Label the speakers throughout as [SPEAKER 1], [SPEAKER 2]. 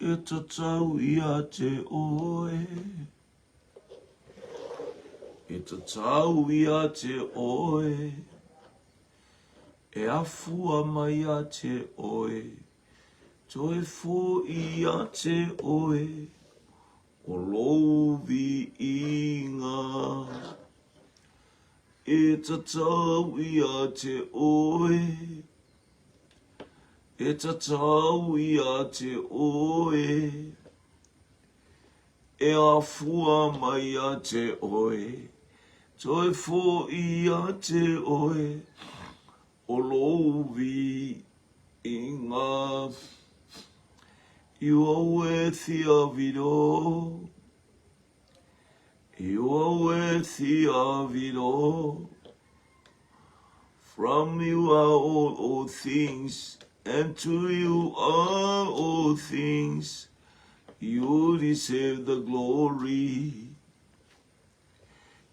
[SPEAKER 1] E tatau ia te oe. E tatau ia te oe. E afua mai ia te oe. Toe foʻi ia te oe. O lou viiga. E tatau ia te oe. E tatau ia te oe, E afua mai ia te oe, Toe foʻi ia te oe, O lou viiga. You are worthy of it all. You are worthy of it all. From you are all, all things, and to you are all things. You deserve the glory.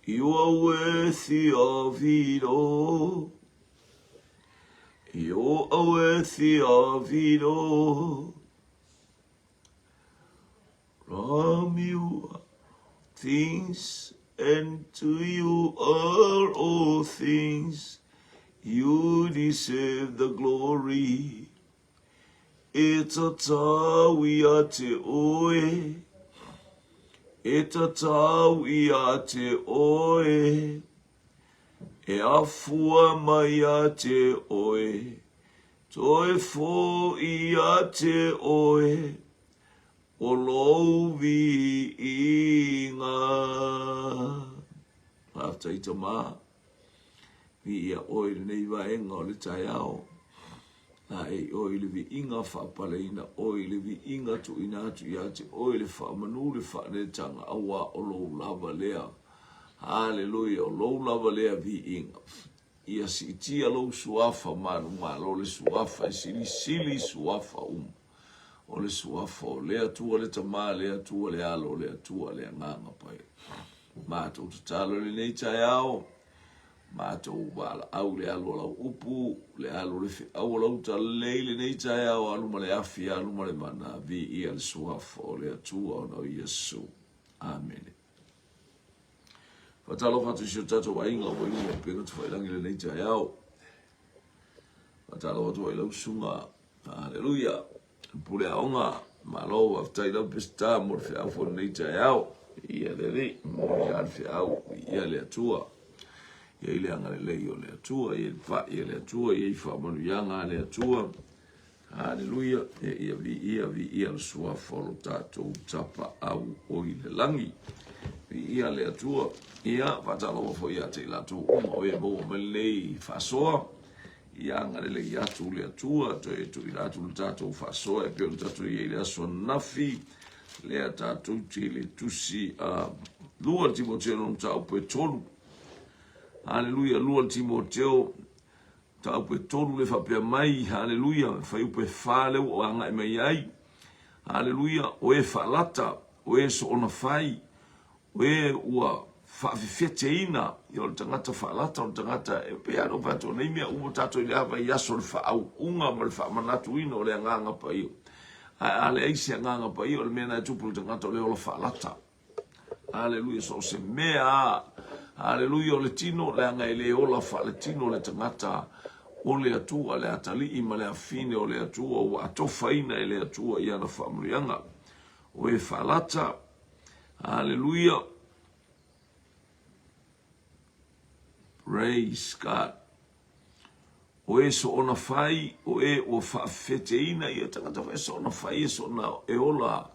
[SPEAKER 1] You are worthy of it all. You are worthy of it all. From you are things, and to you are all things. You deserve the glory. E tatau ia te oe. E tatau ia te oe. E afua mai a te oe. Toe foʻi ia te oe. O lou viiga. Faafetai Tama, viia oe i lenei vaega o le taeao. Laei oe i le viiga, faapaleina oe i le viiga, tuuina atu ia te oe le faamanu, le faaneetaga, auā o lou lava lea. Haleluia, o lou lava lea viiga. Ia siitia lou suafa manumalo, le suafa e silisili suafa uma. O le suafa o le Atua le Tama, le Atua le Alo, le Atua le Agaga Paia. Matou tatalo i lenei taeao, matou valaau le alu o lau upu, le alu o le feau o lau talalelei i lenei taeao, alu ma le afi, alu ma le mana, viia le suafa o le Atua ona o Iesu. Amene. Faatalofa atu i si o tatou aiga ua i luga o upega tafailagi i lenei taeao. Faatalofa atu ai lau susuga. Haleluia. Pule aoga, malo faafetai lau Peseta mo le feau foi lenei taeao. Ia le Alii, momoli lava le feau, ia le Atua. Ia i le agalelei o le Atua, ia i le pai a le Atua, ia i faamanuiaga a le Atua. Haleluia, e ia viia, viia le suafa o lo tatou Tapaau o i le lagi. Viia le Atua. Ia, faatalofa foi ia te i latou uma o e maua mai lenei faasoa. Ia agalelei atu le Atua, toe tuuina atu le tatou faasoa e pei ona tatou i ai i le aso ananafi. Lea tatou te i le tusi a 2 Timoteo lona mataupu e 3. Haleluia, 2 Timoteo Mataupu e 3 le faapea mai, haleluia, fuaiupu e 4 lea ua agai mai ai. Haleluia, o e faalata, o e soona fai, o e ua faafefeteina, ia o le tagata faalata, o le tagata e pei lava ona ou fai atu, o nei mea uma tatou i le ava i aso o le faauuga ma le faamanatuina o le Agaga Paia. Ae a leai se Agaga Paia, o le mea lena e tupu i le tagata o le ola faalata. Aleluia, so o se mea a. Aleluia, o le tino, leaga e le ola faaletino le tagata o le Atua, le atalii ma le afine o le Atua, ua atofaina e le Atua i ana faamanuiaga. O e faalata, aleluia, praise God. O e soona fai, o e ua faafefeteina, ia tagata foi e soona fai, e soona e ola,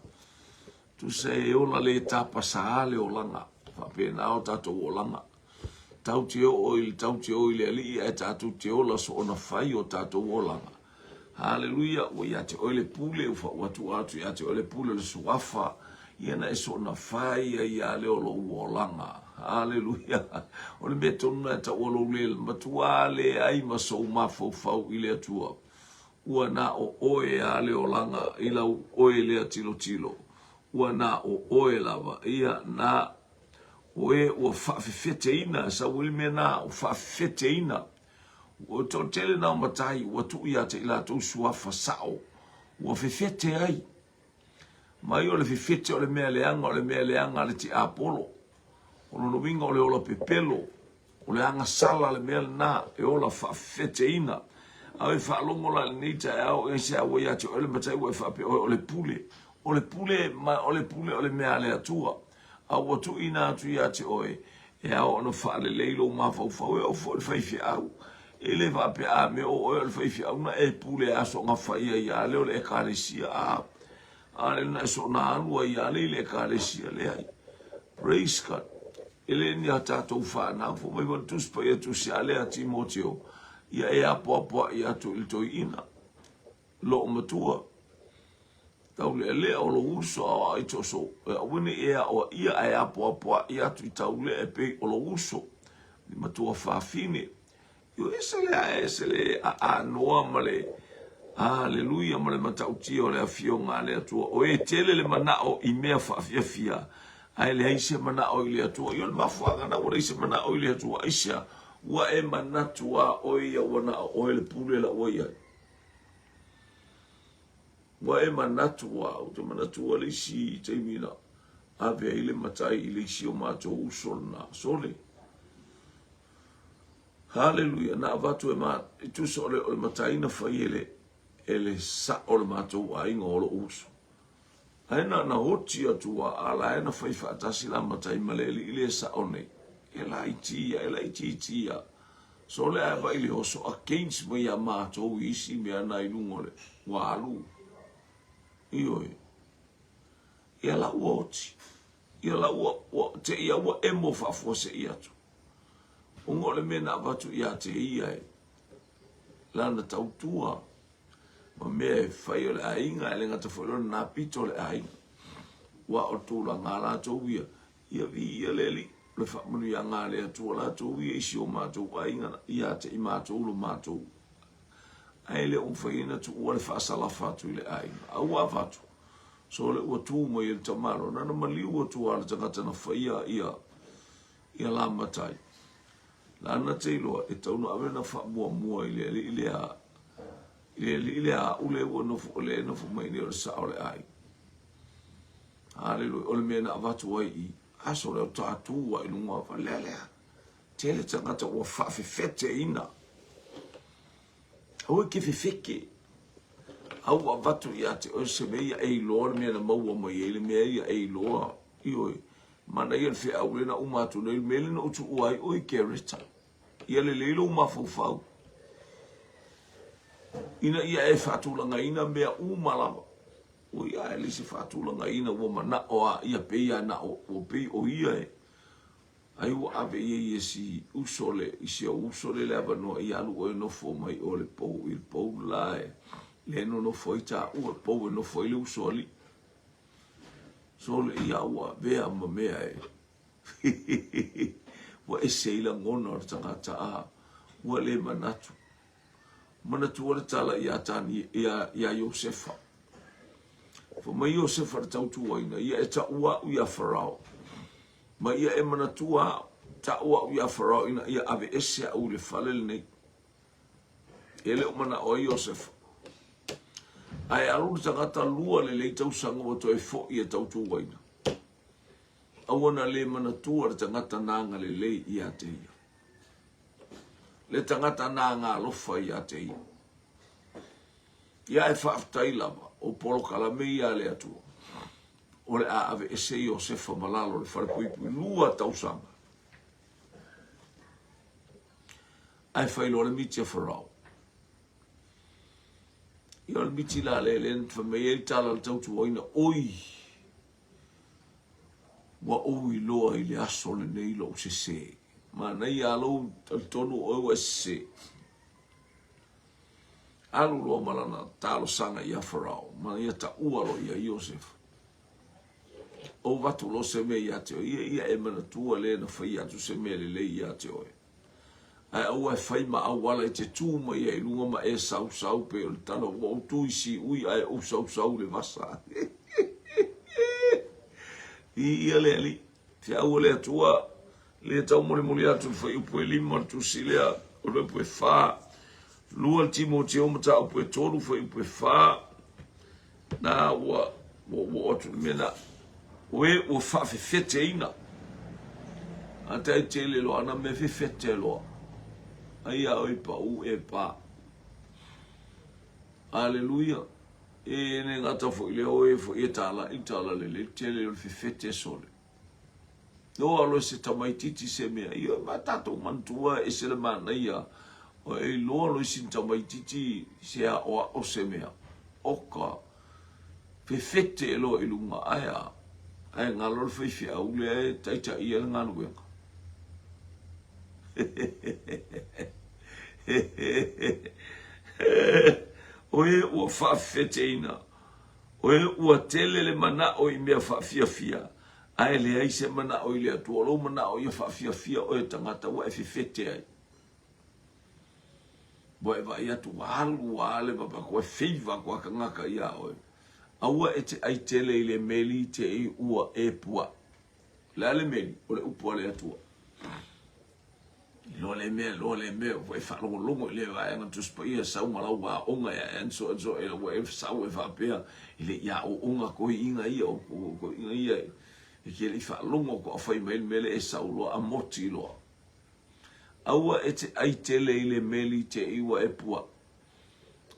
[SPEAKER 1] tusa e ola le tapasā le olaga, faapena o tatou olaga. Tau te oo i le tau te o i le Alii ae tatou te ola soona fai o tatou olaga. Haleluia, ua ia te oe le pule, ua faaua atu ia te oe le pule o le suafa, ia na e soona fai ai ia lea o lou olaga. Haleluia. O le mea tonu na e taua lou le matua leai ma sou mafaufau i le Atua. Ua na o oe a le olaga i lau oe lea tilotilo. Ua na o oe lava. Ia na oe ua faafefeteina, sau ai le mea na, ua faafefeteina. Ua toatele na o matai ua tuu ia te i latou suafa sao, ua fefete ai. Mai o le fefete o le mea leaga, o le mea leaga a le tiapolo. O lona uiga o le ola pepelo, o le agasala le mea lena e ola faafefeteina. A e faalogo la i lenei taeao, e se ua ia te oe le matai ua e faapea oe o le pule. O le pule ma o le pule o le mea a le Atua. A ua tuuina atu ia te oe, e ao ona faalelei lou mafaufau, e oo foi i le faifeau. E le faapea a mea o oe o le faifeau na e pule a soona fai ai lava lea o le Ekalesia, a a le na e soona alu ai lava lea i le Ekalesia, leai. Praise God. E le ni a tatou fanau fai mai foi le Tusi Paia Tusi a lea Timoteo, ia e apoapoai atu i le toeaina, loomatua, taulealea o lou uso a o ai toso, e aua ne i e aoaia ae apoapoai atu i taulea e pei o lou uso, le matua fafine. Io ese le ae ese le aanoa ma le Aleluia ma le matautia o le afioga a le Atua. O e tele le manao i mea faafiafia, ae leai se manao i le Atua. Io le mafuaaga na ua leai se manao i le Atua, aisea? Ua e manatu a oe ia ua na o oe le pule la ua i ai. Ua e manatu a, ou te manatua le isi taimi na ave ai le matai i le isi o matou uso lena, sole. Haleluia, na avatu e ma, e tusa o le, o le matai na fai e le, e le sa'o o le matou aiga o lo'u uso. Ae na na oti atu a, a la e na fai faatasi la matai ma le alii le sa'o nei. E laiti ia, e laitiiti ia. Sole ae vaai i le oso against mai ia matou i isi mea na i luga o le, ua alu. Ioe. Ia la ua oti. Ia la ua, ua, te ia ua emo faafuasei atu. Ona o le mea na avatu ia te ia e lana tautua ma mea e fai o le aiga, e le gata foi lona na pito o le aiga. Ua o tulaga a latou ia, ia viia le Alii, o le faamanuiaga a le Atua latou ia i si o matou aiga ia te i matou lo matou. Ae le o mafai ai ona tuua le faasalafa atu i le aiga. A ua avatu, so le ua tu mai e le tamaloa, na ona maliu atu lava le tagata na faia ia ia la matai. Lana te iloa e tau na ave na faamuamua i le alii lea, i le alii lea a'u lea ua nofo, lea e nofo mai nei o le sao o le aiga. Haleluia. O le mea na avatu ai i aso lea o tatu ai luga o lea lea. Tele tagata ua faafefeteina. Aua e te fefete. A ua avatu ia te oe se mea ia e iloa le mea na maua mai ai le mea ia e iloa. Ioe. Manaia le feau lea na uma atu nei, le mea lea na ou tuua ai oe Kereta. Ia lelei lou mafaufau ina ia e faatulagaina mea uma lava. Oi a e leai se faatulagaina ua manao a ia pei a na o ua pei o ia e ai ua ave ia i si uso le i si ou uso le le avanoa ia alu oe nofo mai o le pou i le pou la e le nonofo ai taua pou e nofo ai le uso alii. Sole ia ua avea ma mea e ua ese ai lagona o le tagata a ua le manatu. Manatua le tala ia Tani, ia, ia Iosefa. Fai mai Iosefa le tautuaina, ia e taua au ia Farao. Ma ia e manatua au, tau au ia Farao ina ia aveese au i le fale lenei. E le o manao ai Iosefa. Ae alu le tagata lua lelei tausaga ua toe foi e tautuaina. Aua na le manatua le tagata na agalelei ia te ia. Le tagata na agalofa ia te ia. Ia e faafetai lava o polokalame ia a le Atua. O le a aveese Iosefa ma lalo o le falepuipui 2 tausaga. Ae fai loa le miti a Farao. Ia o le miti la lea lea na fai mai ai le tala a le tautuaina, oi, ua ou iloa i le aso lenei lou sese. Manaia a lou talitonu oe ua e sese. Alu loa ma lana talosaga ia Farao, ma ia taua loa ia Iosefa. Ou avatu loa se mea ia te oe, ia ia e manatua le na faia atu se mea lelei ia te oe. Ae aua e fai ma auala e te tu mai ai i luga ma e sausau pei o le tala ua ou tu i siui ae ou sausau i le vasa. Viia le Alii. Feau a le Atua, le taumolimoli atu le fuaiupu e 5 o le tusi lea, o le fuaiupu e 4. 2 le Timoteo mataupu e 3 fuaiupu e 4. Na ua. Ua ou oo atu i le mea lena. O e ua faafefeteina. A tai tele loa ana mea fefete loa. Ai a oi pau e pa. Aleluia. E le gata foi lea o e foi e talai tala lelei tele o le fefete sole. Loa loa se tamaititi se mea, ioe ma tatou manatua e ese le manaia o e iloa loa sina tamaititi se aoao se mea, oka, fefete loa i luga, ae a? Ae galo le faifeau lea e taitaia le galuega. O e ua faafefeteina, o e ua tele le manao i mea faafiafia, Ae leai se manao i le Atua, o lou manao ia faafiafia oe tagata ua e fefete ai. Ua e vaai atu ua alu ua ale vava ua feiva atu a tagata ia oe. Aua e te ai tele i le meli te i ua e puaa. O le a le meli? O le upu a le Atua. Iloa lea mea, iloa lea mea, ua e faalogologo i lea vaega Tusi Paia sau ma lau aoga e ae so so e ua e sau e faapea e le i aooga toeaiina ia o toeaiina ia e ke le i faalogo atu a fai mai le mea lea e sau loa a moti loa. Aua e te ai tele i le meli te i ua e pua.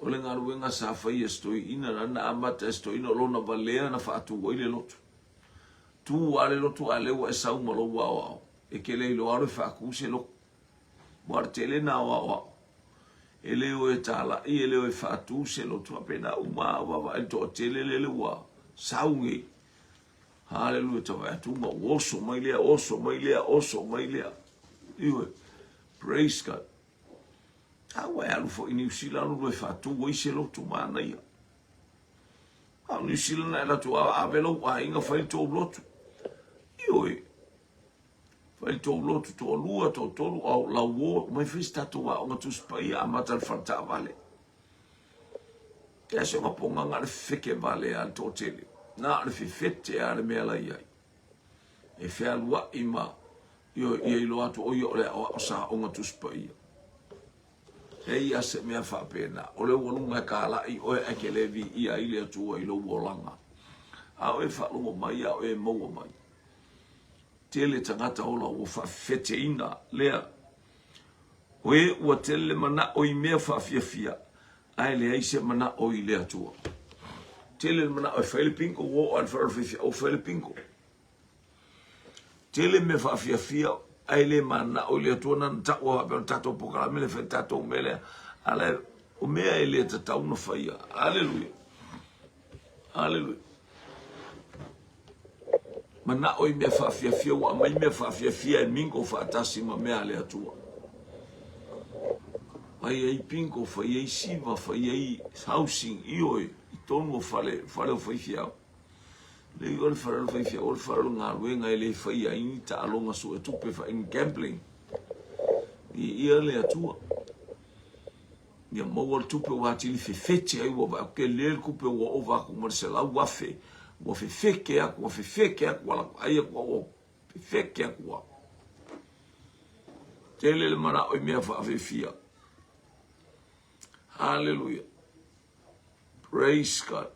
[SPEAKER 1] O le galuega sa fai e se toeaina na amata e se toeaina o lona valea na faatu ai le lotu. Tu a le lotu a lea ua e sau ma lou aoao. E te le iloa alo e faatu se lotu. Ua le tele na aoao. E le o e talai, e le o e faatu se lotu. Faapena uma a vaavaai le toatele lele ua sau nei. Haleluia, ta vaai atu ma ua oso mai lea, oso mai lea, oso mai lea. Ioe. Praise God. A ua e alu foi i Niu Sila alu loa e faatu ai se lotu manaia. A o Niu Sila na e alu atu a ave lou aiga fai le tou lotu. Ioe. Fai le tou lotu toalua, toatolu, a o lauo, omai fai se tatou aoga Tusi Paia, amata i le fale taavale. E aso ka ponga na le feke vale a le toatele. Na o le fefete a le mea la i ai. E fealuai ma ioe ia iloa atu o ia o le aoao sa aoga Tusi Paia. E ia se mea faapena. O le ualuga e kalai oe ae ke le viia ai le Atua i lou olaga. A oe faalogo mai, a oe maua mai. Tele tagata ola ua faafefeteina lea. O e ua tele le manao i mea faafiafia, ae leai se manao i le Atua. Tele le manao e fai le bingo, ua oo lava i le fale o le faifeau fai le bingo. Tele mea faafiafia ae le manao i le Atua na ona tau lava faapea o le tatou polokalame lea fai le tatou mea lea. A o le o mea e le tatau ona faia. Aleluia. Aleluia. Manao i mea faafiafia ua aumai mea faafiafia e mingle faatasi ma mea a le Atua. Fai ai bingo, fai ai siva, fai ai housing, ioe, i tonu o fale, fale o faifeau. Leai o le fale o le faifeau, o le fale o le galuega e le faia ai ni taaloga suetupe, fai ni gambling. Viia le Atua. Ia maua le tupe ua atili fefete ai ua vaai atu tele le tupe ua ova atu ma le 100,000 ua fefete atu ua fefete atu ua ai atu ua fefete atu ua tele le manao i mea faafefia. Hallelujah. Praise God.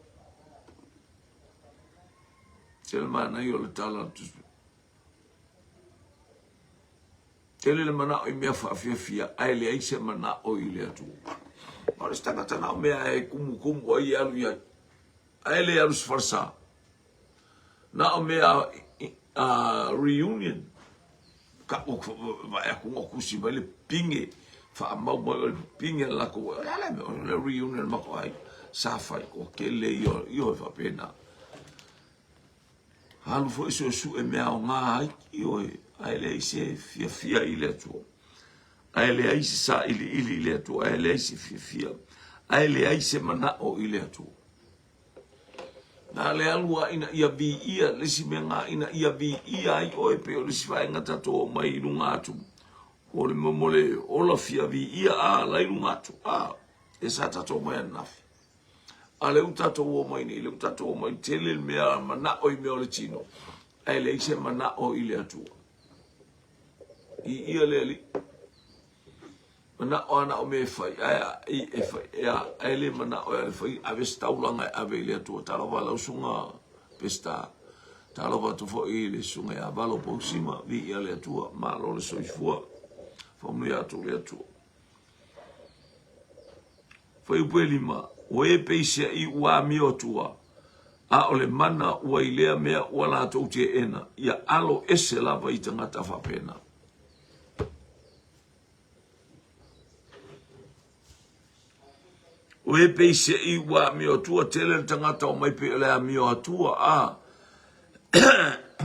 [SPEAKER 1] Tele manaia o le tala Tele le manao i mea faafiafia ae leai se manao i le Atua. O le isi tagata na o mea e kumukumu ai e alu i ai, ae le alu i se falesa. Na o mea reunion, ka vaai atu ua tusi mai le pine, faamau mai o le pine a le latou, o le a le mea, o le reunion a le matou aiga, sa fai, o tele ia, ioe faapena. Alu foi suesue mea aoga ai, ioe, ae leai se fiafia i le Atua. Ae leai se sailiili i le Atua, ae leai se fiafia, ae leai se manao i le Atua. Na le alu lava ina ia viia, le isi mea na ina ia viia ai oe, pei o le isi vaega tatou omai i luga atu, o le mo le ola fia viia a la i luga atu, a, e sa tatou omai ananafi. A lea ua tatou omai nei, lea ua tatou omai, tele le mea manao i mea o le tino, ae leai se manao i le Atua. Viia le Alii. Manao a na o mea e fai, ae a, i, e fai, e a, ae le manao e ale fai, ave se taulaga e ave i le Atua. Talofa lau susuga Peseta, talofa atu foi i le susuga ia Valo Pousima, viia le Atua, malo le soifua, faamanuia atu le Atua. Fuaiupu e lima, Ua e peiseai ua amio atua, a o le mana ua i lea mea ua latou teena, ia alo ese lava i tagata faapena. O e peiseai ua amio atua, tele le tagata o mai pei o le amio atua, a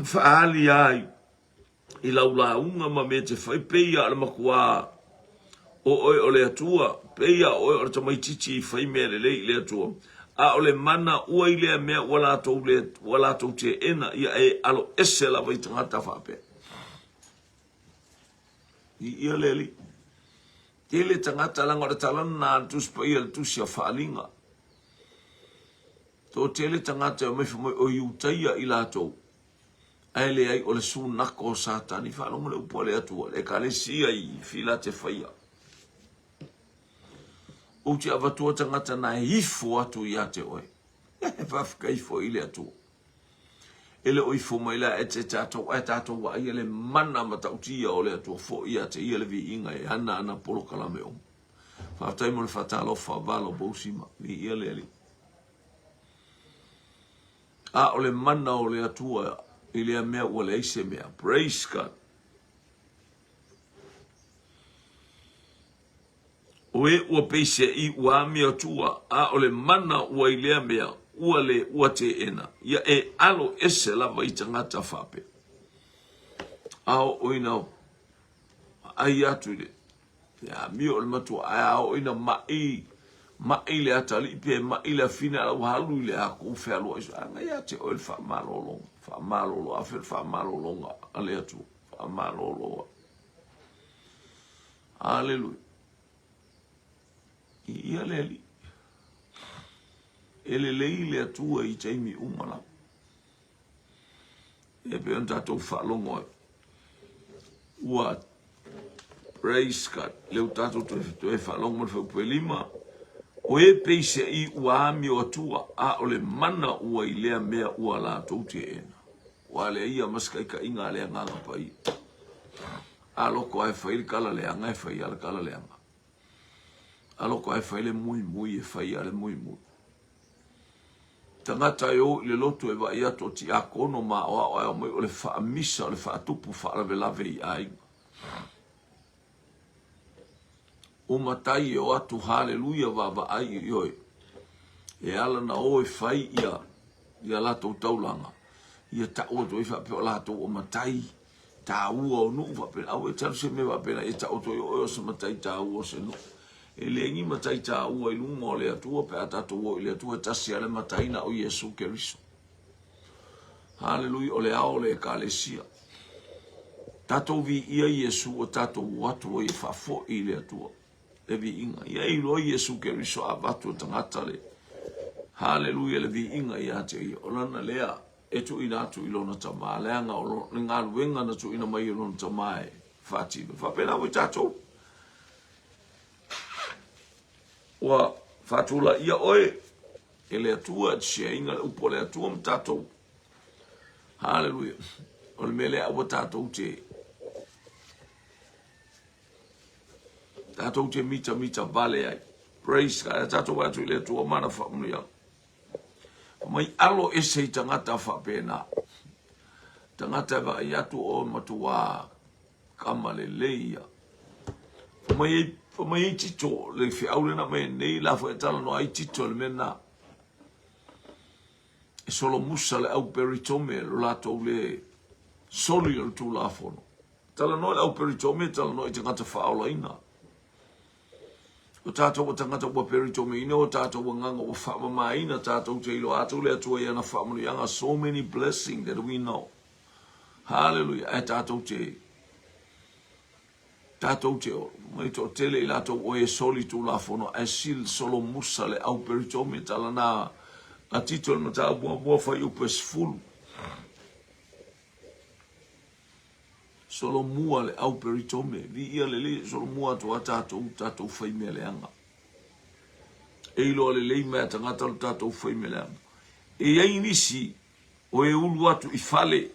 [SPEAKER 1] faaali ai i lau lauga ma mea e te fai, pei a o le makuā o oe o le Atua, pei a o oe o le tamaitiiti i fai mea lelei i le Atua, a o le mana ua i lea mea ua latou le, ua latou teena, ia e alo ese lava i tagata faapea. I ia le Alii. Tele tagata leaga o le tala lena a le Tusi Paia, le Tusi a Faaaliga. Toatele tagata e omai fai mai o Iutaia i latou. Ae leai o le sunako o Satani. Faalogo le upu a le Atua, le Ekalesia i Filatefaia. Ou te avatua tagata na e ifo atu ia te oe. Faafetai foi i le Atua. E le o ifo mai la e te tatou, ae tatou vaaia le mana matautia o le Atua foi ia te ia le viiga e ana ana polokalame uma. Faafetai mo le faatalofa, Valo Pousima. Viia le Alii. A o le mana o le Atua i lea mea ua leai se mea. Praise God. O e ua peiseai ua amio atua, a o le mana ua i lea mea ua le ua teena, ia e alo ese lava i tagata faapea. A oo ina ai atu i le Te amio o le matua ae a oo ina maʻi, maʻi le atalii pe maʻi le afine a ua alu i le aku fealuai so aga ia te oe le faamalologa, faamalolo afe le faamalologa a le Atua, faamalolo. Aleluia. I ia le Alii. E lelei le Atua i taimi uma lava. E pei ona tatou faalogo ai. Ua praise God. Lea ua tatou toe, toe faalogo ma le fuaiupu e lima. O e peiseai ua amio atua, a o le mana ua i lea mea ua latou teena. Ua le ia ma se taitaiga a le Agaga Paia. A loko a e fai le tala leaga, e fai a le tala leaga. A loko a e fai le muimui, e fai a le muimui. Tagata e o i le lotu e vaai atu o tiakono ma aoao ae omai o le faamisa o le faatupu faalavelave i aiga. O matai e o atu haleluia vaavaai i oe. E ala na o e fai ia ia latou taulaga ia tau atu ai faapea o latou o matai taua o nuu faapena. Aua e te alu se mea faapena ia tau atu ai o oe o se matai taua o se nuu. E leai ni matai taua i luga o le Atua pe a tatou o i le Atua e tasi lava le matai na o Iesu Keriso. Haleluia, o le ao o le Ekalesia. Tatou viia Iesu ua tatou o atu ai e faafoi i le Atua le viiga. Ia e iloa Iesu Keriso a avatu e tagata le Haleluia le viiga ia te ia. O lana lea e tuuina atu i lona Tama, leaga o le galuega na tuuina mai e lona Tama e faatino. Faapena foi tatou. Ua faatulaia oe e le Atua e te shareina le upu a le Atua ma tatou. Haleluia. O le mea lea aua tatou te tatou te mitamita vale ai. Praise God. Tatou atu i le Atua mana faamanuiaga. Mai alo ese i tagata faapena. Tagata e vaai atu o matuā kama lelei ia. Fai mai ai, fai mai ai Tito, le feau lena mai nei la foi e talanoa ai Tito le mea lena. E solomusa le au peritome lo latou le soli o le Tulafono. Talanoa le au peritome, talanoa i tagata faaolaina. O tatou o tagata ua peritomeina o tatou agaga ua faamamaina tatou te iloa atu le Atua i ana faamanuiaga so many blessing that we know. Hallelujah. Ae tatou te tatou te mai toatele i latou o e soli tulafono ae sil solomusa le au peritome talana a Tito le mataupu muamua fuaiupu e 10. Solomua le au peritome, viia le Alii, solomua atu a tatou, tatou fai mea leaga. E iloa lelei mai a tagata lo tatou fai mea leaga. E i ai nisi o e ulu atu i fale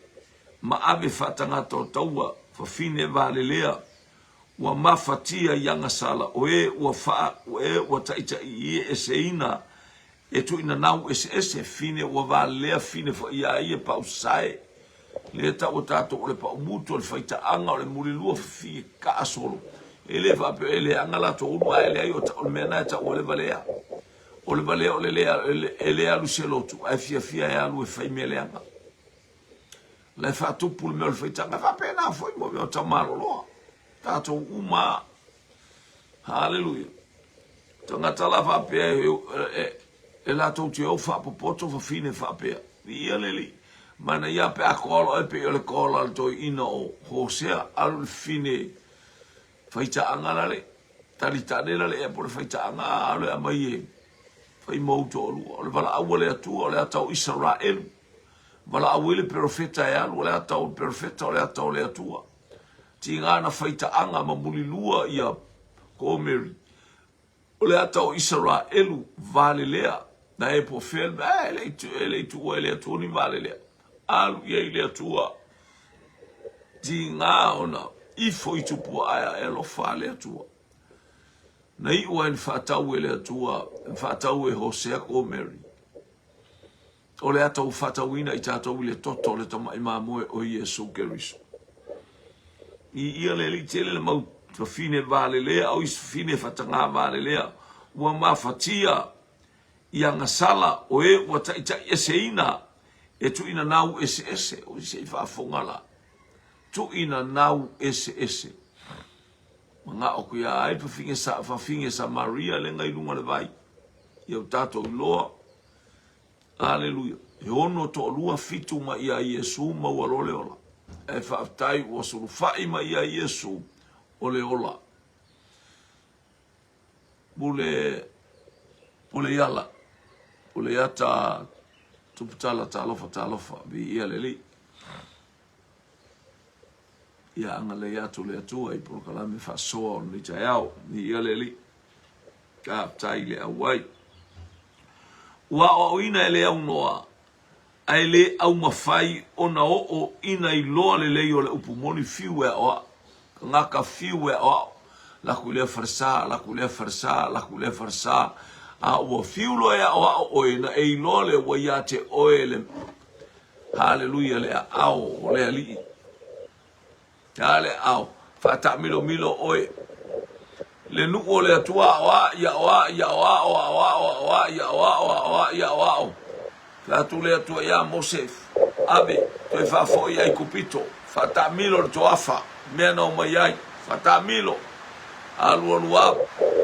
[SPEAKER 1] ma ave faatagata o taua fafine valelea ua mafatia i agasala o e ua faa, o e ua taitaiieseina e tuuinanau eseese, fine ua valelea fine foi ia ia pausae. Lea taua tatou o le paumutu, o le faitaaga, o le mulilua fafie kaa solo. E le faapea e leaga latou ulu ae leai o le mea na e taua le valea. O le valea o le le, e le alu se lotu ae fiafia e alu e fai mea leaga. La e faatupu le mea o le faitaaga. E faapena foi mo mea o taumaloloa. Tatou uma. Haleluia. Tagata la faapea e latou te o faapopoto fafine faapea. Viia le Alii. Manaia pe a koala oe pei o le koala a le toeaina o Hosea, alu i le fafine faitaaga lale, talitale lale ea po o le faitaaga a alu e aumai e fai mou toalua. O le valaau a le Atua, o le ata o Isaraelu. Valaau ai le perofeta e alu, o le ata o le perofeta, o le ata o le Atua. Tiga na faitaaga ma mulilua ia Gomeri. O le ata o Isaraelu valelea na e po fea le mea, e le i tuua e le Atua ni valelea. Alu i ai le Atua. Tiga ona ifo i tupua ae e alofa le Atua. Na iu ai na faatau e le Atua, na faatau e Hosea Gomeri. O le ata ua faatauina i tatou i le toto o le tamai mamoe o Iesu Keriso. I ia le alii tele le mau fafine valelea o isi fafine fatagā valelea ua mafatia i agasala o e ua taitaieseina e tuuina nau eseese. Oi se i faafofoga la. Tuuina nau eseese. Manao ku ia ai fafine, fafine Samaria lenga i luga o le vai. Ia o tatou iloa Aleluia. E ono toalua fitu mai ia Iesu maua loa le ola. Ae faafetai ua sulufai mai ia Iesu o le ola. Pule pule iala. Pule iata tuputala talofa talofa viia le Alii. Ia agalelei atu le Atua i polokalame faasoa o lenei taeao. Viia le Alii. Faafetai i le auai. Ua aoaoina e le aunoa, ae le aumafai ona oo ina iloa lelei o le upu moni fiu e aoao. Tagata fiu e aoao. Laku i lea falesa, laku i lea falesa, laku i lea falesa. A ua fiu loa e aoao oe, na e iloa lea ua ia te oe le Haleluia le aao o le Alii. A le ao, faataamilomilo oe. Le nuu o le Atua aoa, ia aoa, ia aoa, o aoa, o aoa, ia aoa, o aoa, ia aoao. Fai atu le Atua iā Mose, Ave, toe faafoi i Aikupito, faataamilo le toafa, mea na omai ai, faataamilo. Alualu a,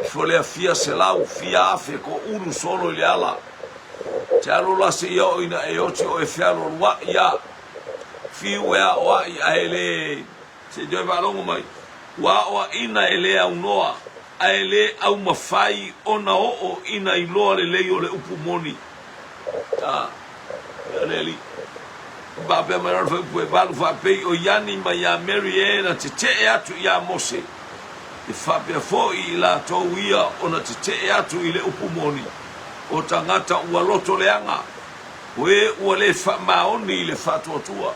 [SPEAKER 1] ifo lea fia selau, fia afe, ko ulu solo i le ala. Te alu la seia oo ina e oti oe fealualuai a. Fiu e aoai ae le. Se i toe faalogo mai. Ua aoaina e le aunoa, ae le aumafai ona oo ina iloa lelei o le upu moni. A, ia le alii. Faapea mai loa le faaiupu e valu faapei o Iani ma ia Mary e na tetee atu iā Mose, e faapea foi i latou ia ona tetee atu i le upu moni, o tagata ua loto leaga. O e ua le faamaoni i le faatuatua.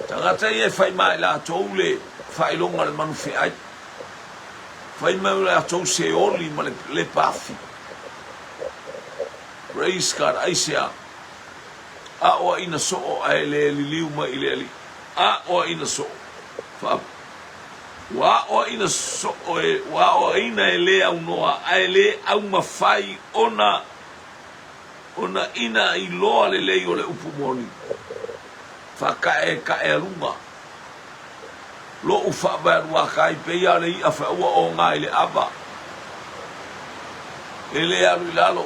[SPEAKER 1] Tagata ia e fai mai latou le faailoga o le manu feai. Fai mai o latou seoli ma le lepa afi. Praise God, aisea? Aoaina soo ae le liliu mai i le Alii. Aoaina soo. Fa Ua aoaina soo e, ua aoaina e le aunoa ae le aumafai ona Ona ina iloa lelei o le upu moni, faakaekaealuga loʻu faavaealuakai pei a o le iʻa feaua oga i le ava, e le alu i lalo,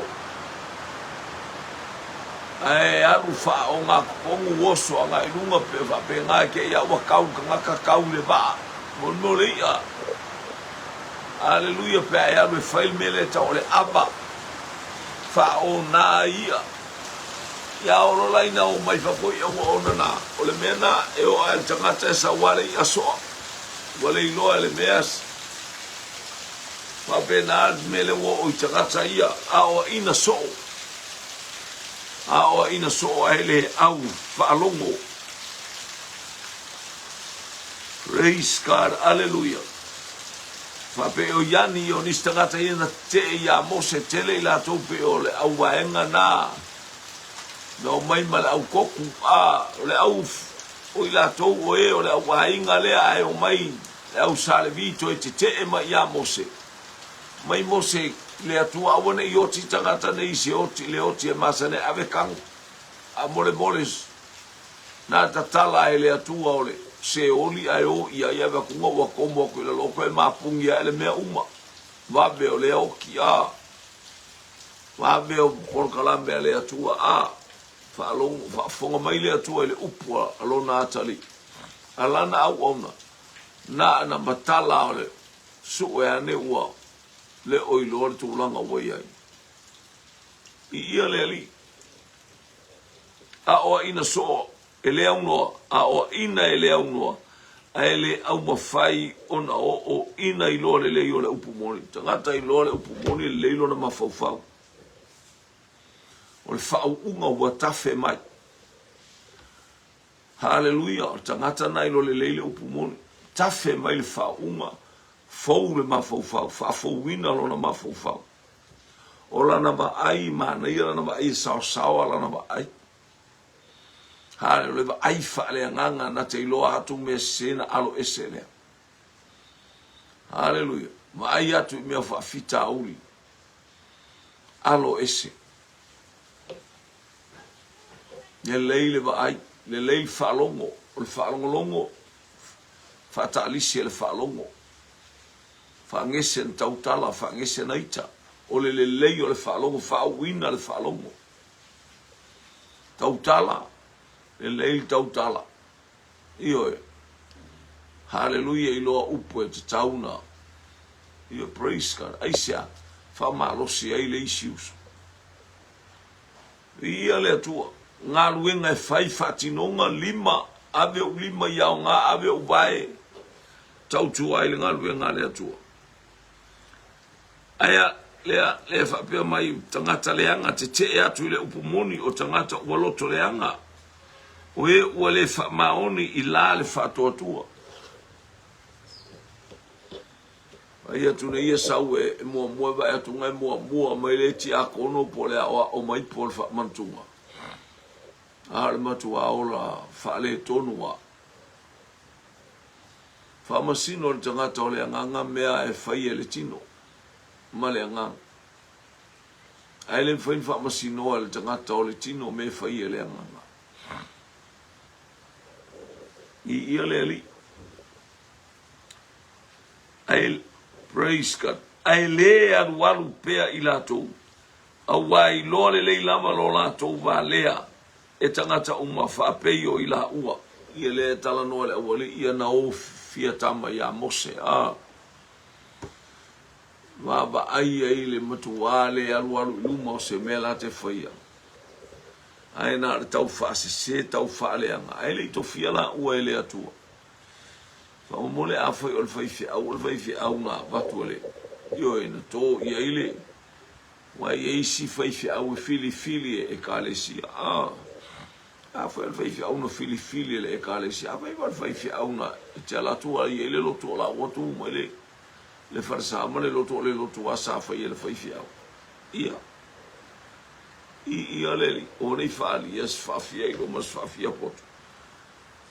[SPEAKER 1] ae alu faaogatotonu oso agai i luga pe faapena e te ia ua kau le tagata kau i le vaa. Mo le mea o le iʻa, aleluia, pe a e alu e fai le mea lea e tau o le ava. Faaona ai ia. Ia olo la ina o mai fafo i auauna na, o le mea na e o ae le tagata e sau ale i asoa, ua le iloa e le mea faapena le mea le ua oo i tagata ia, aoaina soo, aoaina soo ae le au faalogo. Praise God, Aleluia. Faapei o Iani, o nisi tagata ia na tetee iā Mose, tele i latou pei o le au vaega na, na omai ma le au koku, a, o le au, o i latou o e o le au aiga lea ae omai le au Sa Levi toe tetee mai iā Mose. Mai Mose le Atua aua ne i oti tagata nei i se oti, le oti e masani ai, ave kago, a molemole Na tatala e le Atua o le seoli ae o i ai ave akuga ua komo aku i lalo o koe mapungi ae le mea uma. Vave o lea oki a. Vave o polokalame a le Atua a. Faalogo, faafofoga mai le Atua i le upu a lona atalii. A lana auauna, na ana matala o le sue ane ua le o iloa le tulaga ua i ai. I ia le Alii. Aoaina soo e le aunoa, aoaina e le aunoa, ae le aumafai ona oo ina iloa lelei o le upu moni. Tagata iloa le upu moni e lelei lona mafaufau. O le faauuga ua tafe mai. Haleluia, o le tagata na iloa lelei le upu moni. Tafe mai le faauuga, fou le mafaufau, faafouina lona mafaufau. O lana vaai, manaia lana vaai e saosaoa lana vaai. Hale, o le vaai faaleagaga na te iloa atu mea sese na alo ese lea. Haleluia. Vaai atu i mea faafitauli. Alo ese. Lelei le vaai, lelei le faalogo. O le faalogologo, faataalisi e le faalogo. Faagese na tautala, faagese na ita. O le lelei o le faalogo, faauuina le faalogo. Tautala, lelei le tautala. Ioe. Haleluia iloa upu e tatau na. Ioe, praise God. Aisea? Faamalosi ai le isi uso. Viia le Atua. Galuega e fai, faatinoga, lima, ave ou lima i aoga, ave ou vae, tautua ai le galuega a le Atua. Ae lea, lea faapea mai, tagata leaga, tetee atu i le upu moni o tagata ua loto leaga, o e ua le faamaoni i la le faatoatoa. Vaai atu nei ia sau e muamua, e vaai atu e muamua mai le tiakono po o le aoao mai po o le faamanatuga. A o le matua ola faaletonu lava. Faamasino le tagata o le agaga mea e fai e le tino ma le agaga. Ae le mafai ona faamasinoa e le tagata o le tino mea e fai e le agaga. I ia le Alii. Ae, praise God, ae le alualu pea i latou, auā iloa lelei lava lo latou valea e tagata uma faapei o i laua. Ia lea e talanoa le aualii ia na o fia tama iā Mose, a vaavaai ai le matuā le alualu i luma o se mea la te faia, ae na o le tau faasese tau faaleaga, ae le i tofia laua e le Atua. Faamolemole afai o le faifeau, o le faifeau na avatu e le, ioe, na to i ai le, aua e i ai isi faifeau e filifili e Ekalesia. A, afai o le faifeau na filifili e le Ekalesia, afai foi o le faifeau na e te ala atu ai i le lotu o la ua tu mai le, le falesa ma le lotu o le lotu a sa fai e le faifeau. Ia, i ia le, o nei faaalia se faafia i loma se faafia poto.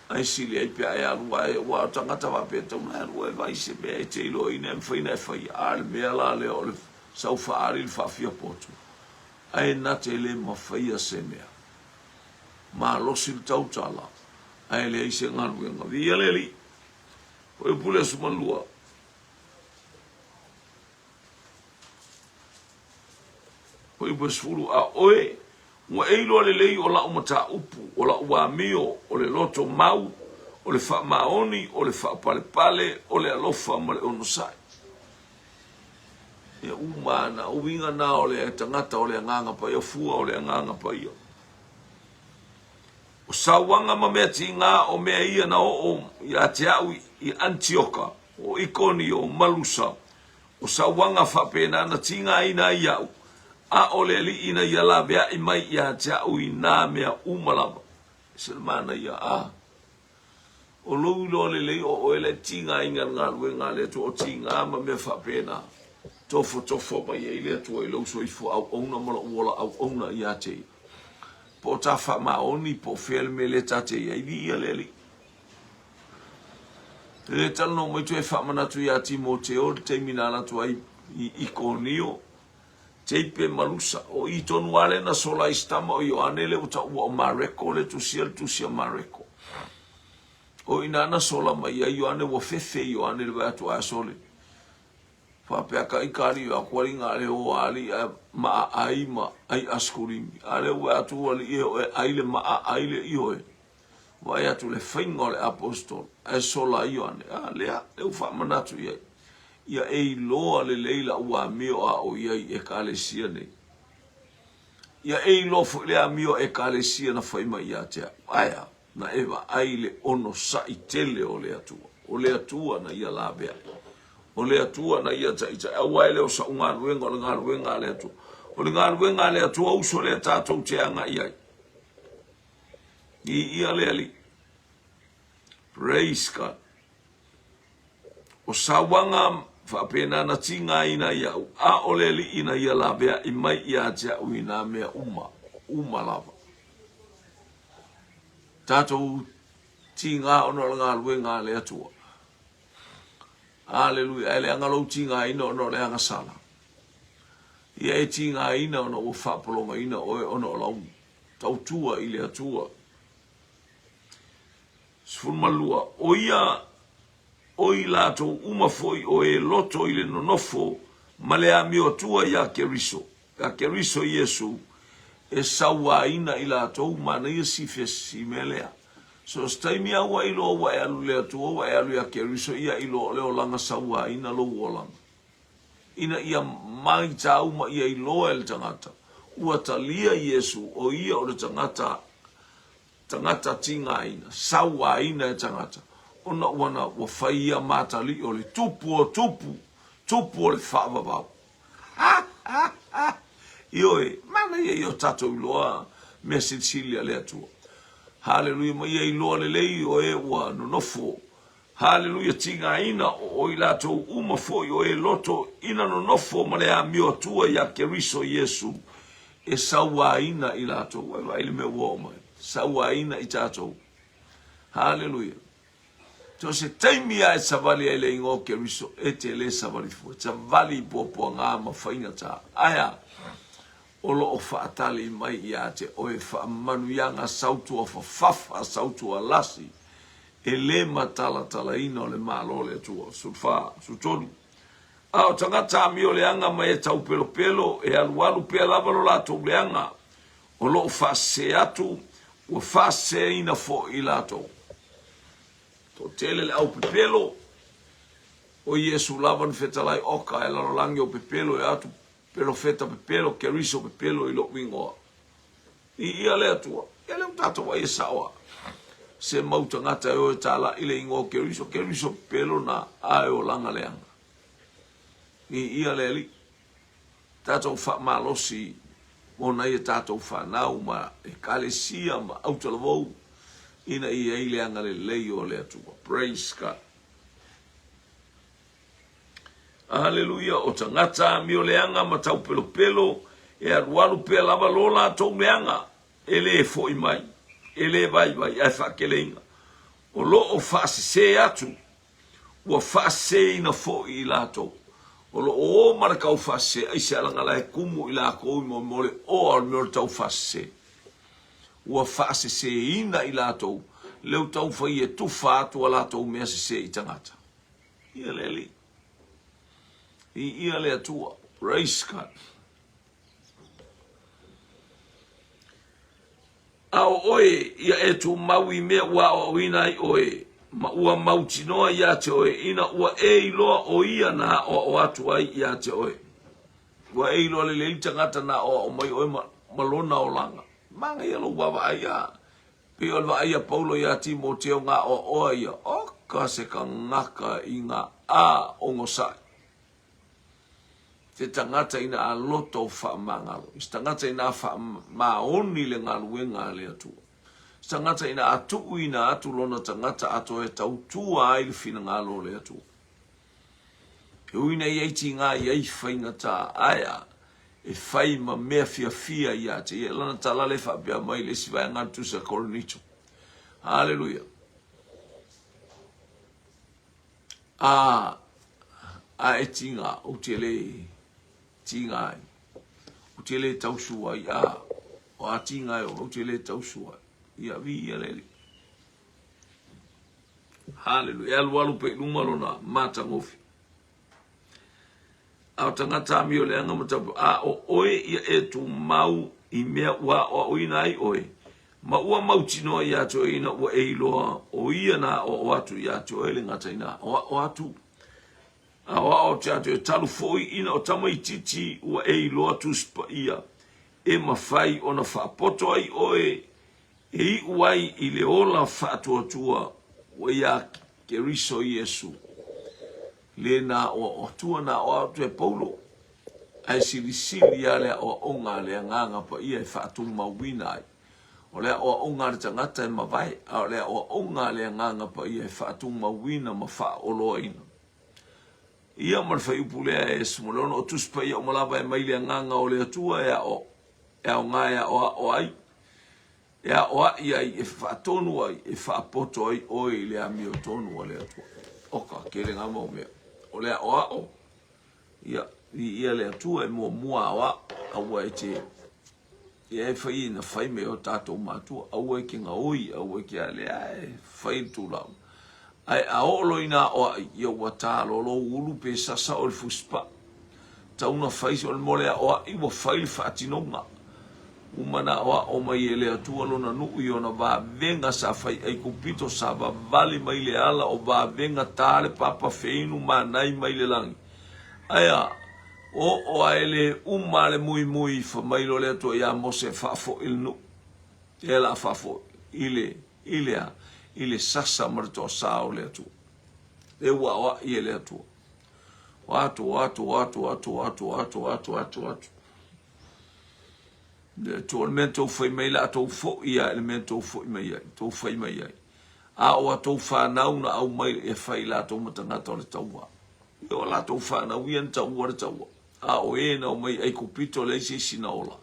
[SPEAKER 1] Ae sili ai pe a e alu ae, aua o tagata faapea e tatau ona e alu e vaai se mea e te iloaina e mafai ona e faia. A le mea la lea o le sau faaali le faafia poto, ae na te le mafaia se mea. Malosi le tautala, ae leai se galuega. Viia le Alii. Fuaiupu le aso 12. Fuaiupu 10, A oe, ua e iloa lelei o lau mataupu, o lau amio, o le loto mau, o le faamaoni, o le faapalepale, o le alofa ma le onosai. Ia uma ana uiga na o le tagata o le Agaga Paia, fua o le Agaga Paia. sauaga ma mea tiga o mea ia na oo ia te au i Anitioka, o Ikonio, o Malusa, o sauaga faapena na tigaina ai iaʻu, a ʻo le Alii na ia laveaʻi mai ia te au i nā mea uma lava. Se le manaia, a o lou iloa lelei o oe la e tigaina i le galuega a le Atua, o tiga ma mea faapena, tofotofoa mai ai le Atua i lou soifua auauna ma lou ola auauna ia te ia. Po o ta faamaoni, po o fea le mea lea ta te i ai, viia le Alii. E le talanoa mai toe faamanatu iā Timoteo i le taimi na alu atu ai i Ikonio, Teipe ma Lusa. O i tonu lava lea na sola ai si tama o Ioane lea ua taua o Mareko, lea e tusia le tusi a Mareko. O i ina na sola mai ai Ioane, ua fefe Ioane i le vaai atu a sole. Faapea ka ika alii o aku alii nga le o alii ae maa ai ma ai askulimi. A lea ua atu alii e o e ai le maa ai le ioe. Vaai atu le faiga o le aposetolo, ae sola ai Ioane, a lea, lea ua faamanatu i ai, ia e iloa lelei la'u amio a o i ai i Ekalesia nei. Ia e iloa foi le amio a Ekalesia na fai mai ia te au. Ae a? Na e vaai i le onosa'i tele o le Atua. O le Atua na ia laveai. O le Atua na ia taita'i. Aua e le o sa'u galuega, o le galuega a le Atua. O le galuega a le Atua uso lea tatou te aga'i ai. Viia le Alii. Praise God. O sauaga faapena na tigaina ai au, a o le Alii na ia laveai mai ia te au i nā mea uma, uma lava. Tatou tiga ona o le galuega a le Atua. Aleluia. Ae leaga lou tigaina ona o le agasala. Ia e tigaina ona ua faapologaina oe ona o lau tautua i le Atua. 12, O ia, o i latou uma foi o e loto i le nonofo ma le amio atua iā Keriso, iā Keriso Iesu, e sauaina i latou, manaia si si mea lea. So se taimi a ua iloa ua e alu i le Atua, ua e alu iā Keriso, ia iloa o le olaga sauaina lou olaga. Ina ia maitau ma ia iloa e le tagata, ua talia Iesu o ia o le tagata, tagata tigaina, sauaina e tagata, ona ua na ua fai ia matalii o le tupu o tupu, tupu o le faavavau. Ha! Ha! Ha! Ioe, manaia ia o tatou iloa mea silisili a le Atua. Haleluia, ma ia iloa lelei o e ua nonofo Haleluia tigaina o i latou uma foi o e loto ina nonofo ma le amio Atua ia Keriso Iesu e sauaina i latou. Ua vaai le mea ua oo mai. Sauaina i tatou. Haleluia. So se taimi a e savali ai le igoa o Keriso, e te le savali fua. Savali i puapuaga ma faigata. Ae a? O lo o faatali mai ia te oe faamanuiaga sautua fafafa, sautua lasi, e le matalatalaina o le Malo o le Atua. 14, 13. A o tagata amio leaga ma e taupelopelo, e alualu pea lava lo latou leaga, o lo o faasese atu, ua faaseseina foi i latou. Toatele le au pepelo, o Iesu lava na fetalai oka e lalolagi o pepelo e atu Perofeta pepelo, Keriso pepelo i loʻu igoa. Viia le Atua. Ia lea ua tatou vaai e sao a se mau tagata e o e tālaʻi le igoa o Keriso, Keriso pepelo na a e olaga leaga. Viia le Alii. Tatou faamalosi mo nai a tatou fanau ma ekalesia ma autalavou ina ia i ai le agalelei o le Atua. Praise God. Aleluia, o tagata amio leaga ma taupelopelo e alualu pea lava lo latou leaga, e le foi mai, e le vaivai, ae faakeleina. O lo o faasese atu, ua faaseseina foi i latou. O lo o o ma le taufaasese, aisea leaga la e kumu i latou i mo le oa o le mea o le taufaasese. Ua faaseseina i latou, leu taufai e tufa atu a latou mea sese i tagata. Ia le Alii. Viia le Atua. Praise God. A o oe, ia e tumau i mea ua aoaoina ai oe, ma ua mautinoa ia te oe, ina ua e iloa o ia na aoao atu ai ia te oe. Ua e iloa lelei le tagata na aoao mai oe ma, ma lona olaga. Manaia lou vaavaai a. Pei o le vaai a Paulo iā Timoteo ngā oaoa ia, Oka se kanaka i ngā a onosai. Se tagata ina a loto whaamangalo. Se tagata ina a whaamaoni le galuega a le Atua. Se tagata ina a tuuina atu lona tagata atoa e tautua ai le finagalo o le Atua. E ui ina i ai tiga i ai faigata, ae a e fai ma mea fiafia ia te ia. Lana tala lea e faapea mai i le isi vaega o le Tusi a Korinito. Haleluia. A, a e tiga, ou te le tiga ai. Ou te le tausu ai, a, o a tiga e ou te le tausu ai. Ia, vi ia le Alii. Haleluia. E alualu pea i luma lona matagofie. A o tagata amio leaga ma taupe, a o oe ia e tumau i mea ua aoaoina ai oe, ma ua mautinoa ia te oe ina ua e iloa o ia na aoao atu ia te oe le gata ina aoao atu. Aoao atu ia te oe talu foi ina o tamaitiiti ua e iloa Tusi Paia e mafai ona faapoto ai oe e iu ai i le ola faatuatua ua iā Keriso Iesu. Le na aoaoatua na aoao atu e Paulo, ae silisili lava le aoaoga a le Agaga Paia e faatumauina ai. O le aoaoga a le tagata e mavae, a o le aoaoga a le Agaga Paia e faatumauina ma faaoloaina. Ia ma le fuaiupu lea e 16, o Tusi Paia uma lava e mai le Agaga o le Atua e ao, e aoga e aoao ai, e aoai ai, e faatonu ai, e faapoto ai oe i le amiotonu a le Atua. Oka, tele ngā mau mea. O le aoao, ia, viia le Atua e muamua aoao, aua e te, ia e fai ina fai me o tātou mātua, aua e ke gaoi, aua e ke a lea e fai le tulaga. Ae a oo loa ina aoai, ia ua tā loa lou ulu pe sasa oe i le fusipaa. Tau na fai o le mole aoai ua fai le faatinoga. Uma na aoao mai e le Atua lona nuu i ona vavega sa fai Aikupito sa vavali mai le ala o vavega tā le papa feinu manai mai le lagi. Ae a oo ae le uma le muimui fa mai loa le Atua iā Mose e faafoi le nuu. Lea la faafoi i le i le a? I le sasa ma le toasā o le Atua. Lea ua aoai e le Atua. O atu, o atu, o atu, o atu, o atu, o atu, o atu, o atu, o atu. Le Atua, o le mea tou fai mai la tou foi a i le mea tou foi mai ai, tou fai mai ai. A o a tou whanau na au mai e fai latou ma tagata o le taua. Ia o latou whanau ia na taua le taua. A o e na omai Aikupito leai se isi na ola,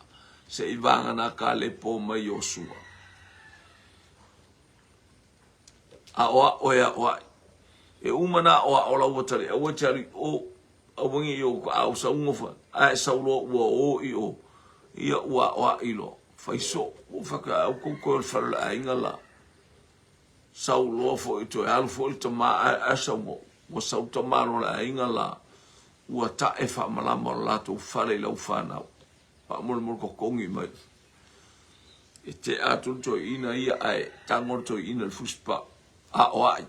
[SPEAKER 1] se i vagana ka le po mai Iosua. Aʻoaʻo e aʻoaʻi. E uma na aʻoaʻo la ua tali, aua e te alu i o, aua nge i o ka au sauga fa, a e sau loa ua o i o, ia ua aʻoaʻi loa. Fai so, ua whaka au kou koe o le whare o le aiga la. Sau loa foi toe alu foi le tama ae ae sau mo, ua sau tama loa le aiga la, ua tae faamalama o le latou fale i lau fanau. Faamolemole totogi mai. E tea atu le toeaina ia ae tago le toeaina i le fusipaa. Aoai.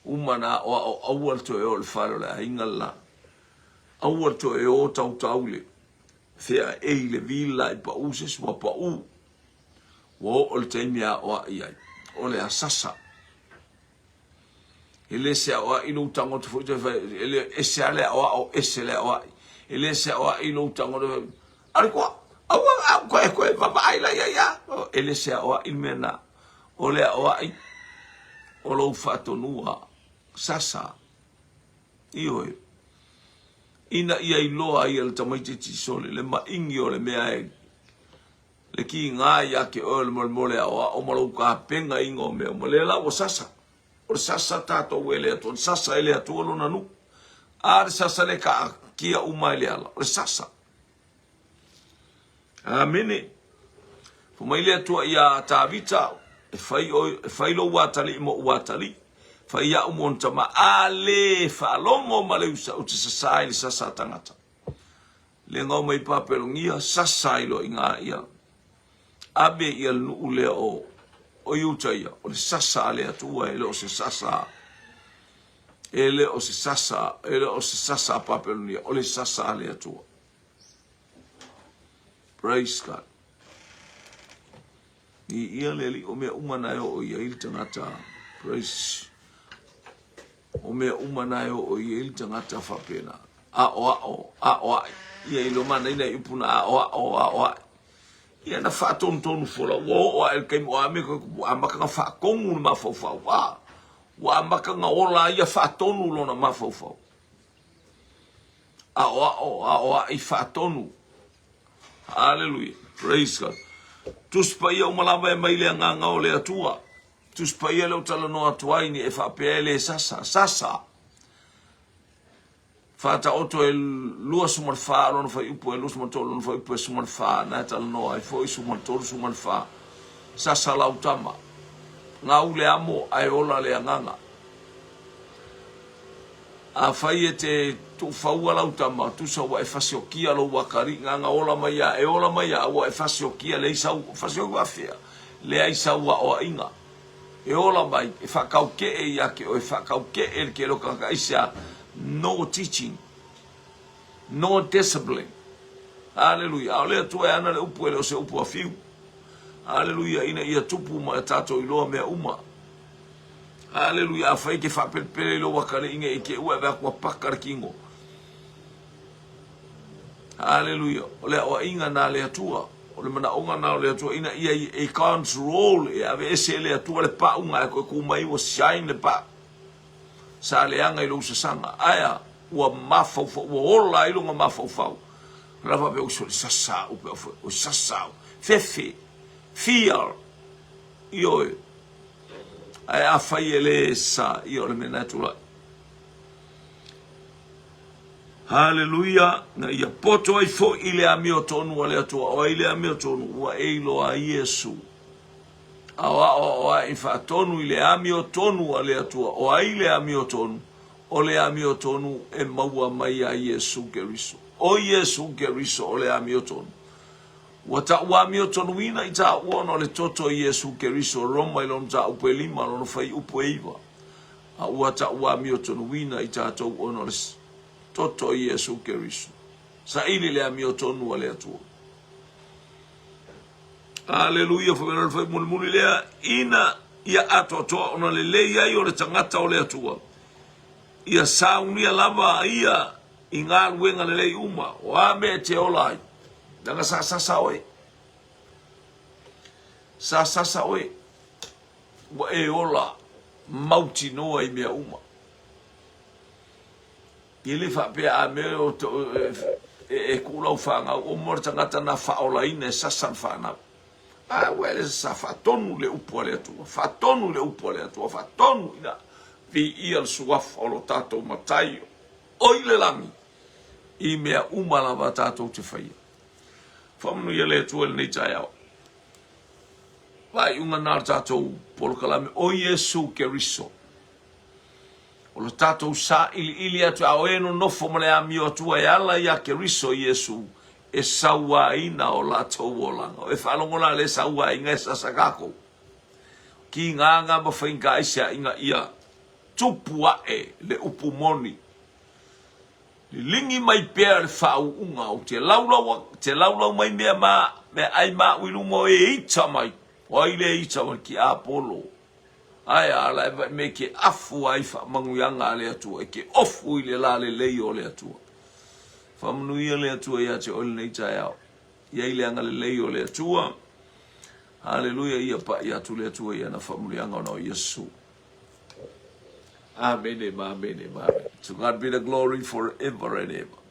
[SPEAKER 1] Uma na aoao aua le toe o i le fale o le aiga le la. Aua le toe o tautau i le feaei i le vila i pau se isi ua pau. Ua oo le taimi e aoai ai. O le asasa. E le se aoai lou tago atu foi toe fai, e le ese lava le aoao, ese le aoai. E le se aoai lou tago atu foi, alu koa, aua, au, koe, koe, vaavaai la ia ia. E le se aoai le mea na. O le aoai, o lou faatonuga, sasa, ioe, ina ia iloa ai e le tamaitiiti sole le maigi o le mea e le kiga ia te oe o le molemole aoao ma lou tapenaina o mea uma. Lea la ua sasa. O le sasa tatou e le Atua, le sasa e le Atua lona nuu. A le sasa le taatia uma i le ala, o le sasa. Amene. Fai mai le Atua iā Tavita, e fai, oe, e fai lou atalii mo ou atalii, fai au mo ona tama, a le faalogo ma le usa, ou te sasa i le sasa a tagata. Le gao mai Papelonia, sasa ai loa i ina ia, ave ia le nuu lea o o Iuta ia, o le sasa a le Atua, e le o se sasa, e le o se sasa, e le o se sasa a Papelonia, o le sasa a le Atua. Praise God. Viia le Alii, o mea uma na e oo i ai le tagata. Praise. O mea uma na e oo i ai le tagata faapena. Aoao, aoai. Ia i lo manaina i upu na aoao, aoai. Ia na faatonutonu fola, ua oo ae le taimi o a mea koe ua amata na faatonu le mafaufau. A, ua amata na ola ai ia faatonu lona mafaufau. Aoao, aoai, faatonu. Hallelujah. Praise God. Tusi Paia uma lava e mai le agaga o le Atua. Tusi Paia lea ou talanoa atu ai, ne e faapea e le sasa. Sasa! Faataoto e 24 lona fuaiupu e 23 lona fuaiupu e 14, na e talanoa ai foi 13, 14. Sasa lau tama. Gau le amo ae ola le agaga. Afai e te tuufaua lau tama, tusa ua e fasiokia lou atalii, gana ola mai a, e ola mai a, ua e fasiokia, leai sau, fasioki faafefea? Leai sau aoaiga. E ola mai, e faataukee ia te oe, faataukee le tele o tagata, aisea? No teaching, no discipline. Aleluia. A o le Atua e ana le upu e le o se upu a fiu. Aleluia, ina ia tupu ma e tatou iloa mea uma. Aleluia, afai e te faapelepele i lou atalii nei i te ua e vaai atu ua paka le tino. Aleluia, o le aoaiga na a le Atua, o le manaoga na o le Atua ina ia e control, e aveese e le Atua le pauga ae toe tu mai ua shine le pau. Sa leaga i lou sasaga, ae a, ua mafaufau, ua ola ai lona mafaufau. La faapea, oi sole sasa au pe oi sasa au. Fefe, fear, ioe. Ae afai e le sa, ia o le mea na e tulai. Haleluia, na ia poto ai foi i le amiotonu a le Atua. O ai le amiotonu? Ua e iloa ai Iesu. Aoao ae i faatonu i le amiotonu a le Atua. O ai le amiotonu? O le amiotonu e maua mai ia Iesu Keriso. O Iesu Keriso o le amiotonu. Ua taua amiotonuina i taua ona o le toto o Iesu Keriso, Roma i lona mataupu e lima, lona fuaiupu e iva. A ua taua amiotonuina i tatou ona o le toto o Iesu Keriso. Saili le amiotonu a le Atua. Aleluia, fai mai le fai mulimuli lea, ina ia atoatoa ona lelei ai o le tagata o le Atua. Ia saunia lava ia i galuega lelei uma, o a mea e te ola ai, leaga sa sasa oe. Sa sasa oe, ua e ola mautinoa i mea uma. E le faapea a mea o e tuu lau fanau, o mo le tagata na faaolaina e sasa le fanau. A ua e le sa faatonu le upu a le Atua, faatonu le upu a le Atua, faatonu ina viia le suafa o lo tatou Matai o i le lagi i mea uma lava tatou te faia. Faamanuia le Atua i lenei taeao. Faaiuga na o le tatou polokalame o Iesu Keriso. O le tatou sailiili atu a o e nonofo ma le amio Atua e ala ia Keriso Iesu e sauaina o latou olaga. O e faalogo la le sauaina e sasa kākou. Kīgāgā ma faigā i se aiga ia tupu aʻe le upu moni. Liligi mai pea le faauuga ou te laulau, te laulau mai mea ma mea ai ma u i luma o e ita mai. O ai le ita mai ki Apolo. Ae a la e vai me ke afu ai faamanuiaga a le Atua, e ke ofu i le la lelei o le Atua. Faamanuia le Atua ia te oe lenei taeao. Iai le agalelei o le Atua. Haleluia, ia paʻi atu le Atua i ana faamanuiaga ona o Iesu. Amene ma amene ma amene. To God be the glory forever and ever.